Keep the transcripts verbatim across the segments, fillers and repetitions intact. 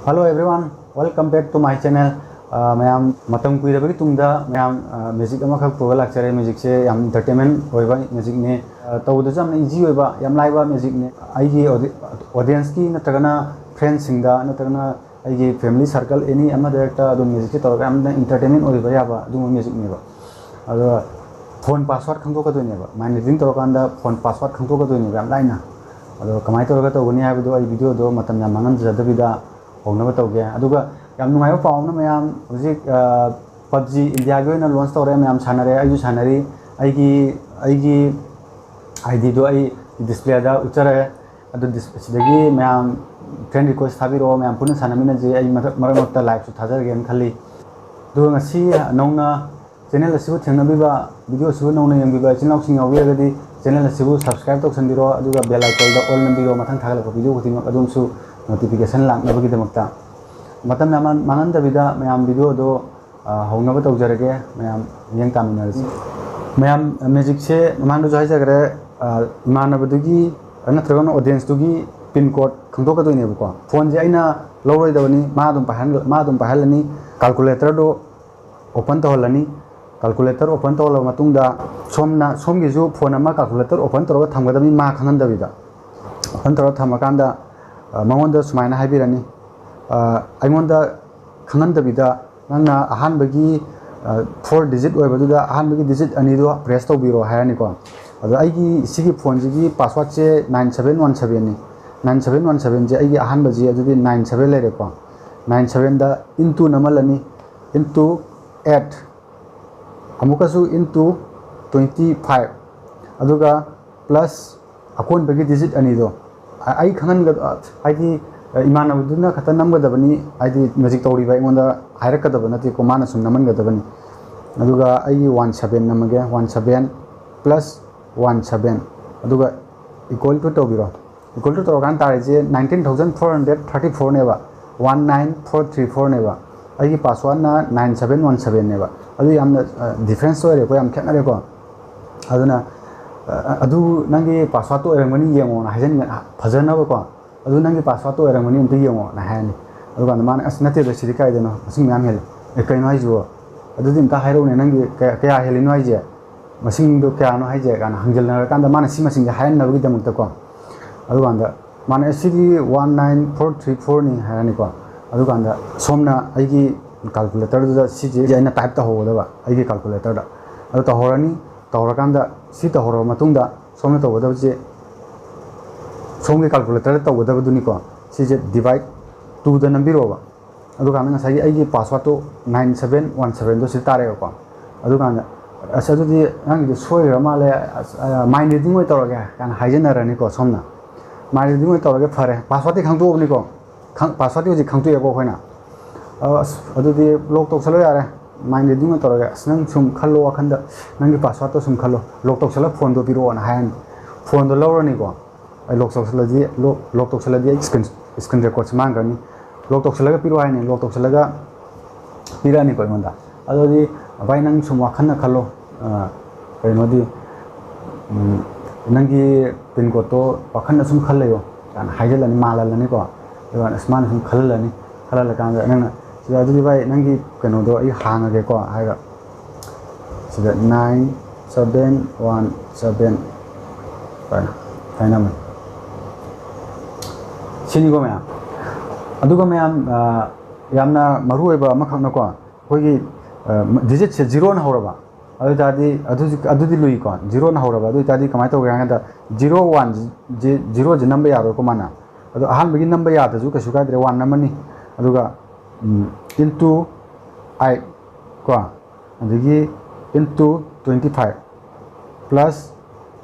Hello everyone, welcome back to my channel. ꯑ, ꯃꯌꯥꯝ ꯃꯇꯝ ꯀꯨꯏꯔꯕꯒꯤ ꯇꯨꯡꯗ ꯃꯌꯥꯝ, ꯑ, ꯃ꯭ꯌꯨꯖꯤꯛ ꯑꯃꯈꯛ ꯄꯨꯔꯒ ꯂꯥꯛꯆꯔꯦ꯫ ꯃ꯭ꯌꯨꯖꯤꯛꯁꯦ ꯌꯥꯝ entertainment ꯑꯣꯏꯕ ꯃ꯭ꯌꯨꯖꯤꯛꯅꯤ꯫ ꯑ, ꯇꯧꯕꯗꯁꯨ ꯌꯥꯝꯅ easy ꯑꯣꯏꯕ, ꯌꯥꯝ ꯂꯥꯏꯕ ꯃ꯭ꯌꯨꯖꯤꯛꯅꯤ꯫ ꯑꯩꯒꯤ ꯑꯣꯗꯤ-, audienceꯀꯤ ꯅꯠꯇ꯭ꯔꯒꯅ friendꯁꯤꯡꯗ ꯅꯠꯇ꯭ꯔꯒꯅ ꯑꯩꯒꯤ family circle any ꯑꯃꯗ ꯍꯦꯛꯇ ꯑꯗꯨꯝ ꯃ꯭ꯌꯨꯖꯤꯛꯁꯦ ꯇꯧꯔꯒ ꯌꯥꯝꯅ entertainment ꯑꯣꯏꯕ ꯌꯥꯕ ꯑꯗꯨꯒꯨꯝꯕ ꯃ꯭ꯌꯨꯖꯤꯛꯅꯦꯕ꯫ ꯑꯗꯣ phone password ꯈꯪꯗꯣꯛꯀꯗꯣꯏꯅꯦꯕ꯫ Mind reading ꯇꯧꯔꯀꯥꯟꯗ phone password ꯈꯪꯗꯣꯛꯀꯗꯣꯏꯅꯦꯕ ꯌꯥꯝ ꯂꯥꯏꯅ꯫ ꯑꯗꯣ ꯀꯃꯥꯏꯅ ꯇꯧꯔꯒ ꯇꯧꯒꯅꯤ ꯍꯥꯏꯕꯗꯣ ꯑꯩ videoꯗꯣ ꯃꯇꯝ ꯌꯥꯝ ꯃꯥꯡꯍꯟꯖꯗꯕꯤꯗ ꯍꯧꯅꯕ ꯇꯧꯒꯦ꯫ ꯑꯗꯨꯒ ꯌꯥꯝ ꯅꯨꯡꯉꯥꯏꯕ ꯄꯥꯎ ꯑꯃꯅ ꯃꯌꯥꯝ ꯍꯧꯖꯤꯛ, ꯑ, PUBG Indiaꯒꯤ ꯑꯣꯏꯅ launch ꯇꯧꯔꯦ, ꯃꯌꯥꯝ ꯁꯥꯟꯅꯔꯦ, ꯑꯩꯁꯨ ꯁꯥꯟꯅꯔꯤ꯫ ꯑꯩꯒꯤ, ꯑꯩꯒꯤ IDꯗꯣ ꯑꯩ displayꯗ ꯎꯠꯆꯔꯦ꯫ ꯑꯗꯨ dis-, ꯁꯤꯗꯒꯤ ꯃꯌꯥꯝ friend request ꯊꯥꯕꯤꯔꯛꯑꯣ, ꯃꯌꯥꯝ ꯄꯨꯟꯅ ꯁꯥꯟꯅꯃꯤꯟꯅꯁꯤ꯫ ꯑꯩ ꯃꯊꯛ, ꯃꯔꯛ ꯃꯔꯛꯇ liveꯁꯨ ꯊꯥꯖꯔꯒꯦꯅ ꯈꯜꯂꯤ꯫ ꯑꯗꯨꯒ ꯉꯁꯤ ꯅꯧꯅ channel ꯑꯁꯤꯕꯨ ꯊꯦꯡꯅꯕꯤꯕ, video ꯑꯁꯤꯕꯨ ꯅꯧꯅ ꯌꯦꯡꯕꯤꯕ ꯏꯆꯤꯟ ꯏꯅꯥꯎꯁꯤꯡ ꯌꯥꯎꯕꯤꯔꯒꯗꯤ channel ꯑꯁꯤꯕꯨ subscribe ꯇꯧꯁꯟꯕꯤꯔꯣ, ꯑꯗꯨꯒ bell iconꯗ all ꯅꯝꯕꯤꯔꯣ, ꯃꯊꯪ ꯊꯥꯒꯠꯂꯛꯄ video ꯈꯨꯗꯤꯡꯃꯛ ꯑꯗꯣꯝꯁꯨ notification ꯂꯥꯛꯅꯕꯒꯤꯗꯃꯛꯇ꯫ ꯃꯇꯝ ꯌꯥꯝ ꯃꯥꯡꯍꯟꯗꯕꯤꯗ ꯃꯌꯥꯝ videoꯗꯣ, ꯑ, ꯍꯧꯅꯕ ꯇꯧꯖꯔꯒꯦ, ꯃꯌꯥꯝ ꯌꯦꯡ ꯇꯥꯃꯤꯟꯅꯔꯁꯤ꯫ ꯃꯌꯥꯝ, ꯑ, musicꯁꯦ ꯃꯃꯥꯡꯗꯁꯨ ꯍꯥꯏꯖꯈ꯭ꯔꯦ, ꯑ, ꯏꯃꯥꯟꯅꯕꯗꯨꯒꯤ ꯅꯠꯇ꯭ꯔꯒꯅ audienceꯇꯨꯒꯤ pin code ꯈꯪꯗꯣꯛꯀꯗꯣꯏꯅꯦꯕꯀꯣ꯫ Phoneꯁꯦ ꯑꯩꯅ ꯂꯧꯔꯣꯏꯗꯕꯅꯤ, ꯃꯥ ꯑꯗꯨꯝ ꯄꯥꯏꯍꯟ-, ꯃꯥ ꯑꯗꯨꯝ ꯄꯥꯏꯍꯜꯂꯅꯤ꯫ Calculatorꯗꯣ open ꯇꯧꯍꯜꯂꯅꯤ꯫ Calculator open ꯇꯧꯍꯜꯂꯕ ꯃꯇꯨꯡꯗ ꯁꯣꯝꯅ, ꯁꯣꯝꯒꯤꯁꯨ phone ꯑꯃ calculator open ꯇꯧꯔꯒ ꯊꯝꯒꯗꯕꯅꯤ, ꯃꯥ ꯈꯪꯍꯟꯗꯕꯤꯗ꯫ Open ꯇꯧꯔꯒ ꯊꯝꯃꯀꯥꯟꯗ, ꯑ, ꯃꯉꯣꯟꯗ ꯁꯨꯃꯥꯏꯅ ꯍꯥꯏꯕꯤꯔꯅꯤ, ꯑ, ꯑꯩꯉꯣꯟꯗ ꯈꯪꯍꯟꯗꯕꯤꯗ ꯅꯪꯅ ꯑꯍꯥꯟꯕꯒꯤ, ꯑ, four digit ꯑꯣꯏꯕꯗꯨꯗ ꯑꯍꯥꯟꯕꯒꯤ digit ꯑꯅꯤꯗꯣ press ꯇꯧꯕꯤꯔꯣ ꯍꯥꯏꯔꯅꯤꯀꯣ꯫ ꯑꯗꯣ ꯑꯩꯒꯤ ꯁꯤꯒꯤ phoneꯁꯤꯒꯤ passwordꯁꯦ nine seven one sevenꯅꯤ꯫ Nine seven one sevenꯁꯦ ꯑꯩꯒꯤ ꯑꯍꯥꯟꯕꯁꯤ, ꯑꯗꯨꯗꯤ nine seven ꯂꯩꯔꯦꯀꯣ꯫ Nine sevenꯗ into ꯅꯝꯍꯜꯂꯅꯤ, into eight, ꯑꯃꯨꯛꯀꯁꯨ into twenty five, ꯑꯗꯨꯒ plus ꯑꯀꯣꯟꯕꯒꯤ digit ꯑꯅꯤꯗꯣ꯫ ꯑ-, ꯑꯩ ꯈꯪꯍꯟꯒ-, ꯑ, ꯍꯥꯏꯗꯤ, ꯑ, ꯏꯃꯥꯟꯅꯕꯗꯨꯅ ꯈꯛꯇ ꯅꯝꯒꯗꯕꯅꯤ, ꯍꯥꯏꯗꯤ music ꯇꯧꯔꯤꯕ ꯑꯩꯉꯣꯟꯗ ꯍꯥꯏꯔꯛꯀꯗꯕ ꯅꯠꯇꯦꯀꯣ, ꯃꯥꯅ ꯁꯨꯝ ꯅꯝꯍꯟꯒꯗꯕꯅꯤ꯫ ꯑꯗꯨꯒ ꯑꯩꯒꯤ one seven ꯅꯝꯃꯒꯦ, one seven plus one seven, ꯑꯗꯨꯒ equal to ꯇꯧꯕꯤꯔꯣ꯫ Equal to ꯇꯧꯔꯀꯥꯟꯗ ꯇꯥꯔꯤꯁꯦ nineteen thousand four hundred thirty fourꯅꯦꯕ, one nine four three fourꯅꯦꯕ꯫ ꯑꯩꯒꯤ passwordꯅ nine seven one sevenꯅꯦꯕ꯫ ꯑꯗꯨ ꯌꯥꯝꯅ, ꯑ, difference ꯑꯣꯏꯔꯦꯀꯣ, ꯌꯥꯝ ꯈꯦꯠꯅꯔꯦꯀꯣ꯫ ꯑꯗꯨꯅ, ꯑ, ꯑꯗꯨ ꯅꯪꯒꯤ passwordꯇꯣ ꯑꯣꯏꯔꯝꯒꯅꯤ ꯌꯦꯡꯉꯣꯅ ꯍꯥꯏꯖꯟ-, ꯐꯖꯅꯕꯀꯣ꯫ "ꯑꯗꯨ ꯅꯪꯒꯤ passwordꯇꯣ ꯑꯣꯏꯔꯝꯒꯅꯤ, ꯑꯝꯇ ꯌꯦꯡꯉꯣꯅ" ꯍꯥꯏꯔꯅꯤ꯫ ꯑꯗꯨꯀꯥꯟꯗ ꯃꯥꯅ, "ꯑꯁ, ꯅꯠꯇꯦꯗ, ꯁꯤꯗꯤ ꯀꯥꯏꯗꯅꯣ, ꯃꯁꯤꯡ ꯃꯌꯥꯝ ꯍꯦꯜꯂꯦ꯫ ꯑꯦ, ꯀꯩꯅꯣ ꯍꯥꯏꯁꯤꯕꯣ? ꯑꯗꯨꯗꯤ ꯑꯝꯇ ꯍꯥꯏꯔꯛꯎꯅꯦ, ꯅꯪꯒꯤ ꯀꯌꯥ, ꯀꯌꯥ ꯍꯦꯜꯂꯤꯅꯣ ꯍꯥꯏꯁꯦ? ꯃꯁꯤꯡꯗꯣ ꯀꯌꯥꯅꯣ ꯍꯥꯏꯁꯦ?" ꯀꯥꯏꯅ ꯍꯪꯖꯤꯜꯅꯔꯀꯥꯟꯗ ꯃꯥꯅ ꯁꯤ ꯃꯁꯤꯡꯁꯦ ꯍꯥꯏꯍꯟꯅꯕꯒꯤꯗꯃꯛꯇꯀꯣ꯫ ꯑꯗꯨꯀꯥꯟꯗ ꯃꯥꯅ, "ꯑꯦ, ꯁꯤꯗꯤ ꯋꯥꯟ ꯅꯥꯏꯟ ꯐꯣꯔ ꯊ꯭ꯔꯤ ꯐꯣꯔꯅꯤ" ꯍꯥꯏꯔꯅꯤꯀꯣ꯫ ꯑꯗꯨꯀꯥꯟꯗ ꯁꯣꯝꯅ ꯑꯩꯒꯤ ꯀꯥꯜꯀꯨꯂꯦꯇꯔꯗꯨꯗ ꯁꯤꯁꯦ ꯑꯩꯅ ꯇꯥꯏꯞ ꯇꯧꯍꯧꯒꯗꯕ, ꯑꯩꯒꯤ ꯀꯥꯜꯀꯨꯂꯦꯇꯔꯗ꯫ ꯑꯗꯨ ꯇꯧꯍꯧꯔꯅꯤ꯫ ꯇꯧꯔꯀꯥꯟꯗ, ꯁꯤ ꯇꯧꯍꯧꯔꯕ ꯃꯇꯨꯡꯗ ꯁꯣꯝꯅ ꯇꯧꯒꯗꯕꯁꯦ, ꯁꯣꯝꯒꯤ ꯀꯥꯜꯀꯨꯂꯦꯇꯔꯗ ꯇꯧꯒꯗꯕꯗꯨꯅꯤꯀꯣ꯫ ꯁꯤꯁꯦ ꯗꯤꯚꯥꯏꯠ ꯇꯨꯗ ꯅꯝꯕꯤꯔꯣꯕ꯫ ꯑꯗꯨꯀꯥꯟꯗ ꯉꯁꯥꯏꯒꯤ ꯑꯩꯒꯤ ꯄꯥꯁꯋꯥꯔꯗꯇꯣ ꯅꯥꯏꯟ ꯁꯕꯦꯟ ꯋꯥꯟ ꯁꯕꯦꯟꯗꯣ ꯁꯤꯗ ꯇꯥꯔꯛꯑꯦꯕꯀꯣ꯫ ꯑꯗꯨꯀꯥꯟꯗ, "ꯑꯁ, ꯑꯗꯨꯗꯤ ꯅꯪꯒꯤꯗꯣ ꯁꯣꯏꯈ꯭ꯔ ꯃꯥꯜꯂꯦ, ꯑꯁ, ꯑ, ꯃꯥꯏꯟ ꯔꯤꯗꯤꯡ ꯑꯣꯏꯅ ꯇꯧꯔꯒꯦ" ꯀꯥꯏꯅ ꯍꯥꯏꯖꯅꯔꯅꯤꯀꯣ ꯁꯣꯝꯅ꯫ "ꯃꯥꯏꯟ ꯔꯤꯗꯤꯡ ꯑꯣꯏꯅ ꯇꯧꯔꯒꯦ, ꯐꯔꯦ"꯫ ꯄꯥꯁꯋꯥꯔꯗꯇꯤ ꯈꯪꯗꯣꯛꯑꯕꯅꯤꯀꯣ꯫ ꯈꯪ-, ꯄꯥꯁꯋꯥꯔꯗꯇꯤ ꯍꯧꯖꯤꯛ ꯈꯪꯗꯣꯛꯑꯦꯀꯣ ꯑꯩꯈꯣꯏꯅ꯫ "ꯑ, ꯑꯁ, ꯑꯗꯨꯗꯤ ꯂꯣꯛ ꯇꯧꯁꯜꯂꯣ ꯌꯥꯔꯦ, ꯃꯥꯏꯟ ꯔꯤꯗꯤꯡ ꯑꯣꯏꯅ ꯇꯧꯔꯒꯦ꯫ ꯑꯁ, ꯅꯪ ꯁꯨꯝ ꯈꯜꯂꯣ ꯋꯥꯈꯟꯗ, ꯅꯪꯒꯤ ꯄꯥꯁꯋꯥꯔꯗꯇꯣ ꯁꯨꯝ ꯈꯜꯂꯣ, ꯂꯣꯛ ꯇꯧꯁꯜꯂꯒ ꯐꯣꯟꯗꯣ ꯄꯤꯔꯛꯑꯣꯅ" ꯍꯥꯏꯔꯅꯤ꯫ ꯐꯣꯟꯗꯣ ꯂꯧꯔꯅꯤꯀꯣ꯫ ꯑꯩ ꯂꯣꯛ ꯇꯧꯁꯜꯂꯗꯤ, ꯂꯣꯛ, ꯂꯣꯛ ꯇꯧꯁꯜꯂꯗꯤ ꯑꯩ ꯁ꯭ꯀ꯭ꯔꯤꯟ, ꯁ꯭ꯀ꯭ꯔꯤꯟ ꯔꯦꯀꯣꯔꯗꯁꯦ ꯃꯥꯡꯈ꯭ꯔꯅꯤ꯫ "ꯂꯣꯛ ꯇꯧꯁꯜꯂꯒ ꯄꯤꯔꯛꯑꯣ" ꯍꯥꯏꯅꯤ꯫ ꯂꯣꯛ ꯇꯧꯁꯜꯂꯒ ꯄꯤꯔꯛꯑꯅꯤꯀꯣ ꯑꯩꯉꯣꯟꯗ꯫ ꯑꯗꯨꯗꯤ, "ꯚꯥꯏ, ꯅꯪ ꯁꯨꯝ ꯋꯥꯈꯜꯅ ꯈꯜꯂꯣ, ꯑ, ꯀꯩꯅꯣꯗꯤ, ꯎꯝ, ꯅꯪꯒꯤ ꯄꯤꯟ ꯀꯣꯗꯇꯣ ꯋꯥꯈꯜꯗ ꯁꯨꯝ ꯈꯜ ꯂꯩꯌꯣ" ꯀꯥꯏꯅ ꯍꯥꯏꯖꯤꯜꯂꯅꯤ, ꯃꯥꯜꯍꯜꯂꯅꯤꯀꯣ꯫ ꯑꯗꯨꯒ ꯑꯁ, ꯃꯥꯅ ꯁꯨꯝ ꯈꯜꯍꯜꯂꯅꯤ꯫ ꯈꯜꯍꯜꯂꯀꯥꯟꯗ ꯅꯪꯅ, "ꯁꯤꯗ ꯑꯗꯨꯗꯤ ꯚꯥꯏ, ꯅꯪꯒꯤ ꯀꯩꯅꯣꯗꯣ ꯑꯩ ꯍꯥꯡꯉꯒꯦꯀꯣ" ꯍꯥꯏꯔꯒ, ꯁꯤꯗ ꯅꯥꯏꯟ ꯁꯕꯦꯟ ꯋꯥꯟ ꯁꯕꯦꯟ ꯍꯥꯏꯅ ꯍꯥꯏꯅꯕꯅꯤ꯫ ꯁꯤꯅꯤꯀꯣ ꯃꯌꯥꯝ꯫ ꯑꯗꯨꯒ ꯃꯌꯥꯝ, ꯑ, ꯌꯥꯝꯅ ꯃꯔꯨꯑꯣꯏꯕ ꯑꯃꯈꯛꯅꯀꯣ, ꯑꯩꯈꯣꯏꯒꯤ, ꯑ, ꯗꯤꯖꯤꯠꯁꯦ ꯖꯤꯔꯣꯅ ꯍꯧꯔꯕ, ꯑꯗꯨ ꯑꯣꯏ ꯇꯥꯔꯗꯤ ꯑꯗꯨ, ꯑꯗꯨꯗꯤ ꯂꯨꯏꯀꯣ꯫ ꯖꯤꯔꯣꯅ ꯍꯧꯔꯕ, ꯑꯗꯨ ꯑꯣꯏ ꯇꯥꯔꯗꯤ ꯀꯃꯥꯏꯅ ꯇꯧꯒꯦ ꯍꯥꯏ ꯀꯥꯟꯗ, ꯖꯤꯔꯣ ꯋꯥꯟ, ꯖꯤ-, ꯖꯤꯔꯣꯁꯦ ꯅꯝꯕ ꯌꯥꯔꯣꯏꯀꯣ ꯃꯥꯅ꯫ ꯑꯗꯣ ꯑꯍꯥꯟꯕꯒꯤ ꯅꯝꯕ ꯌꯥꯗ꯭ꯔꯁꯨ ꯀꯩꯁꯨ ꯀꯥꯏꯗ꯭ꯔꯦ, ꯋꯥꯟ ꯅꯝꯃꯅꯤ꯫ ꯑꯗꯨꯒ, ꯎꯝ, into ꯑꯥꯏꯠ ꯀꯣ, ꯑꯗꯒꯤ into twenty five plus,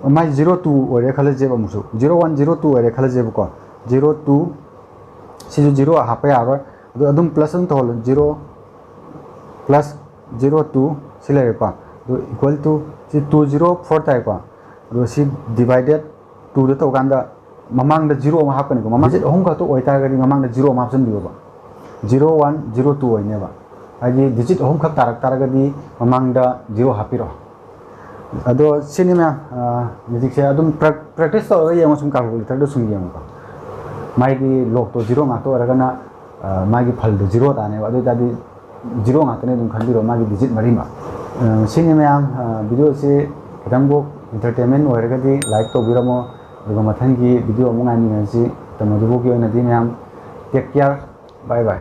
ꯃꯥꯏ ꯖꯤꯔꯣ ꯇꯨ ꯑꯣꯏꯔꯦ ꯈꯜꯂꯁꯦꯕ, ꯑꯃꯨꯛꯁꯨ ꯖꯤꯔꯣ ꯋꯥꯟ ꯖꯤꯔꯣ ꯇꯨ ꯑꯣꯏꯔꯦ ꯈꯜꯂꯁꯦꯕꯀꯣ꯫ ꯖꯤꯔꯣ ꯇꯨ, ꯁꯤꯁꯨ ꯖꯤꯔꯣ ꯍꯥꯞꯄ ꯌꯥꯔꯣꯏ꯫ ꯑꯗꯣ ꯑꯗꯨꯝ ꯄ꯭ꯂꯁ ꯑꯗꯨꯝ ꯇꯧꯍꯜꯂꯣ, ꯖꯤꯔꯣ ꯄ꯭ꯂꯁ ꯖꯤꯔꯣ ꯇꯨ ꯁꯤ ꯂꯩꯔꯦꯀꯣ꯫ ꯑꯗꯣ ꯏꯀ꯭ꯋꯦꯜ ꯇꯨ ꯁꯤ ꯇꯨ ꯖꯤꯔꯣ ꯐꯣꯔ ꯇꯥꯏꯀꯣ꯫ ꯑꯗꯣ ꯁꯤ ꯗꯤꯚꯥꯏꯗꯦꯠ ꯇꯨꯗ ꯇꯧꯀꯥꯟꯗ ꯃꯃꯥꯡꯗ ꯖꯤꯔꯣ ꯑꯃ ꯍꯥꯞꯀꯅꯤꯀꯣ꯫ ꯃꯃꯥꯡ ꯗꯤꯖꯤꯠ ꯑꯍꯨꯝ ꯈꯛꯇ ꯑꯣꯏꯇꯥꯔꯒꯗꯤ ꯃꯃꯥꯡꯗ ꯖꯤꯔꯣ ꯑꯃ ꯍꯥꯞꯆꯤꯟꯕꯤꯌꯣꯕ꯫ ꯖꯤꯔꯣ ꯋꯥꯟ ꯖꯤꯔꯣ ꯇꯨ ꯑꯣꯏꯅꯦꯕ꯫ ꯍꯥꯏꯗꯤ ꯗꯤꯖꯤꯠ ꯑꯍꯨꯝꯈꯛ ꯇꯥꯔꯛ ꯇꯥꯔꯒꯗꯤ ꯃꯃꯥꯡꯗ ꯖꯤꯔꯣ ꯍꯥꯞꯄꯤꯔꯛꯑꯣ꯫ ꯑꯗꯣ ꯁꯤꯅꯤ ꯃꯌꯥꯝ, ꯑ, ꯃꯦꯖꯤꯛꯁꯦ ꯑꯗꯨꯝ ꯄ꯭ꯔꯦꯛ-, ꯄ꯭ꯔꯦꯛꯇꯤꯁ ꯇꯧꯔꯒ ꯌꯦꯡꯉꯣ, ꯁꯨꯝ ꯀꯥꯜꯀꯨꯂꯦꯇꯔꯗ ꯁꯨꯝ ꯌꯦꯡꯉꯣꯀꯣ꯫ ꯃꯥꯒꯤ ꯂꯣꯛꯇꯣ ꯖꯤꯔꯣ ꯉꯥꯛꯇ ꯑꯣꯏꯔꯒꯅ, ꯃꯥꯒꯤ ꯐꯜꯗꯣ ꯖꯤꯔꯣ ꯇꯥꯅꯦꯕ꯫ ꯑꯗꯨ ꯑꯣꯏꯇꯥꯔꯗꯤ ꯖꯤꯔꯣ ꯉꯥꯛꯇꯅꯦ ꯑꯗꯨꯝ ꯈꯟꯕꯤꯔꯣ, ꯃꯥꯒꯤ ꯗꯤꯖꯤꯠ ꯃꯔꯤꯃꯛ꯫ ꯁꯤꯅꯤ ꯃꯌꯥꯝ꯫ ꯚꯤꯗꯤꯑꯣꯁꯤ ꯈꯤꯇꯪꯕꯨ ꯏꯟꯇꯔꯇꯦꯟꯃꯦꯟ ꯑꯣꯏꯔꯒꯗꯤ ꯂꯥꯏꯛ ꯇꯧꯕꯤꯔꯝꯃꯣ, ꯑꯗꯨꯒ ꯃꯊꯪꯒꯤ ꯚꯤꯗꯤꯑꯣ ꯑꯃꯨꯛ ꯉꯥꯏꯃꯤꯟꯅꯁꯤ꯫ ꯃꯇꯝ ꯑꯗꯨꯐꯥꯎꯒꯤ ꯑꯣꯏꯅꯗꯤ ꯃꯌꯥꯝ, take care, bye bye꯫